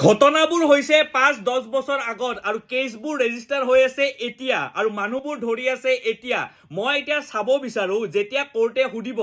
ঘটনাবোৰ হৈছে 5-10 বছৰ আগত আৰু কেছবোৰ ৰেজিষ্টাৰ হৈ আছে এতিয়া আৰু মানুহবোৰ ধৰি আছে এতিয়া। মই এতিয়া চাব বিচাৰো, যেতিয়া কোৰ্টে সুধিব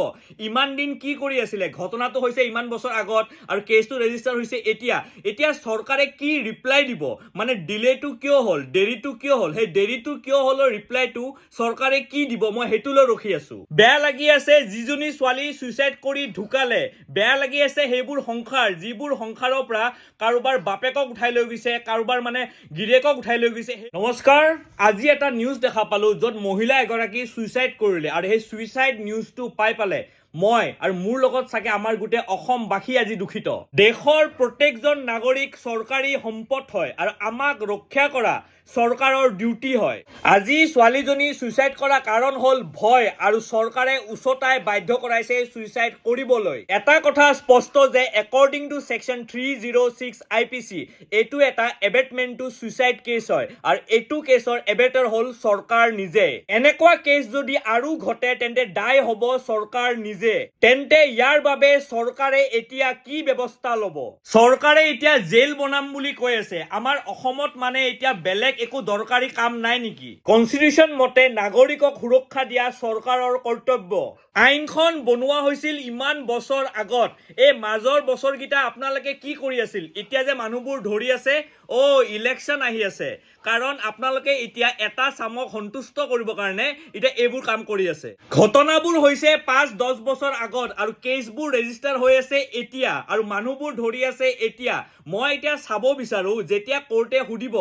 ইমান দিন কি কৰি আছিলে, ঘটনাটো হৈছে ইমান বছৰ আগত আৰু কেছটো ৰেজিষ্টাৰ হৈছে এতিয়া, এতিয়া চৰকাৰে কি ৰিপ্লাই দিব? মানে ডিলেটো কিয় হ'ল, দেৰিটো কিয় হ'ল, সেই দেৰিটো কিয় হ'লৰ ৰিপ্লাইটো চৰকাৰে কি দিব, মই সেইটোলৈ ৰখি আছো। বেয়া লাগি আছে যিজনী ছোৱালী চুইচাইড কৰি ঢুকালে। বেয়া লাগি আছে সেইবোৰ সংসাৰ, যিবোৰ সংসাৰৰ পৰা কাৰোবাৰ বাপেকক উঠাই লৈ গৈছে, কাৰোবাৰ মানে গিৰিয়েকক উঠাই লৈ গৈছে। নমস্কাৰ, আজি এটা নিউজ দেখা পালো য'ত মহিলা এগৰাকী চুইচাইড কৰিলে আৰু সেই চুইচাইড নিউজটো পাই পালে মই আৰু মোৰ লগত চাগে আমাৰ গোটেই অসমবাসী আজি দুখিত। দেশৰ প্ৰত্যেকজন নাগৰিক চৰকাৰী সম্পদ হয় আৰু আমাক ৰক্ষা কৰা চৰকাৰৰ ডিউটি হয়। আজি ছোৱালীজনী চুইচাইড কৰা কাৰণ হ'ল ভয় আৰু চৰকাৰে উচতাই বাধ্য কৰাইছে চুইচাইড কৰিবলৈ। এটা কথা স্পষ্ট যে according to section 306 IPC, এইটো এটা এবেটমেণ্ট টু চুইচাইড কেছ হয় আৰু এইটো কেছৰ এবেটাৰ হ'ল চৰকাৰ নিজে। এনেকুৱা কেছ যদি আৰু ঘটে, তেন্তে দায়ী হ'ব চৰকাৰ নিজে। তেন্তে ইয়াৰ বাবে চৰকাৰে এতিয়া কি ব্যৱস্থা ল'ব? চৰকাৰে এতিয়া জেল বনাম বুলি কৈ আছে। আমাৰ অসমত মানে এতিয়া বেলেগ একো দৰকাৰী কাম নাই নেকি? কনষ্টিটিউশ্যন মতে নাগৰিকক সুৰক্ষা দিয়া চৰকাৰৰ কৰ্তব্য। আইনখন বনোৱা হৈছিল ইমান বছৰ আগত, এই মাজৰ বছৰকেইটা আপোনালোকে কি কৰি আছিল? এতিয়া যে মানুহবোৰ ধৰি আছে, অ' ইলেকশ্যন আহি আছে, কাৰণ আপোনালোকে এতিয়া এটা চামক সন্তুষ্ট কৰিবৰ কাৰণে এতিয়া এইবোৰ কাম কৰি আছে। ঘটনাবোৰ হৈছে 5-10 বছৰ আগত আৰু কেছবোৰ ৰেজিষ্টাৰ হৈ আছে এতিয়া আৰু মানুহবোৰ ধৰি আছে এতিয়া। মই এতিয়া চাব বিচাৰো, যেতিয়া কোৰ্টে সুধিব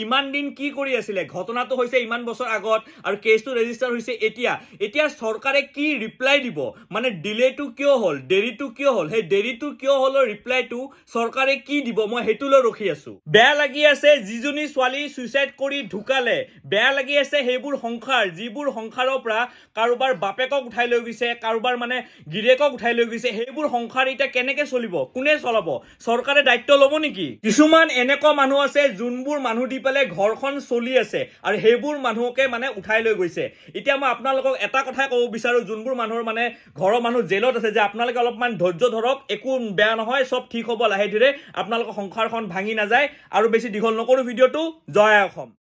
ইমান দিন কি কৰি আছিলে, ঘটনাটো হৈছে ইমান বছৰ আগত আৰু কেছটো ৰেজিষ্টাৰ হৈছে এতিয়া, এতিয়া চৰকাৰে কি ৰিপ্লাই দিব? মানে ডিলেটো কিয় হ'ল, দেৰিটো কিয় হ'ল, সেই দেৰিটো কিয় হ'লৰ ৰিপ্লাইটো চৰকাৰে কি দিব, মই সেইটোলৈ ৰখি আছো। বেয়া লাগি আছে যিজনী ছোৱালী চুইচাইড কৰি ঢুকালে। বেয়া লাগি আছে সেইবোৰ সংসাৰ, যিবোৰ সংসাৰৰ পৰা কাৰোবাৰ বাপেকক উঠাই লৈ গৈছে, কাৰোবাৰ মানে গিৰিয়েকক উঠাই লৈ গৈছে। সেইবোৰ সংসাৰ এতিয়া কেনেকে চলিব? কোনে চলাব? চৰকাৰে দায়িত্ব ল'ব নেকি? কিছুমান এনেকুৱা মানুহ আছে যোনবোৰ মানুহ দি পেলাই ঘৰখন চলি আছে আৰু সেইবোৰ মানুহকে মানে উঠাই লৈ গৈছে। এতিয়া মই আপোনালোকক এটা কথাই ক'ব বিচাৰো, যোনবোৰ মানুহৰ মানে ঘৰৰ মানুহ জেলত আছে, যে আপোনালোকে অলপমান ধৈৰ্য ধৰক, একো বেয়া নহয়, চব ঠিক হ'ব লাহে ধীৰে, আপোনালোকৰ সংসাৰখন ভাঙি নাযায়। আৰু বেছি দীঘল নকৰো ভিডিঅ'টো। জয় অসম।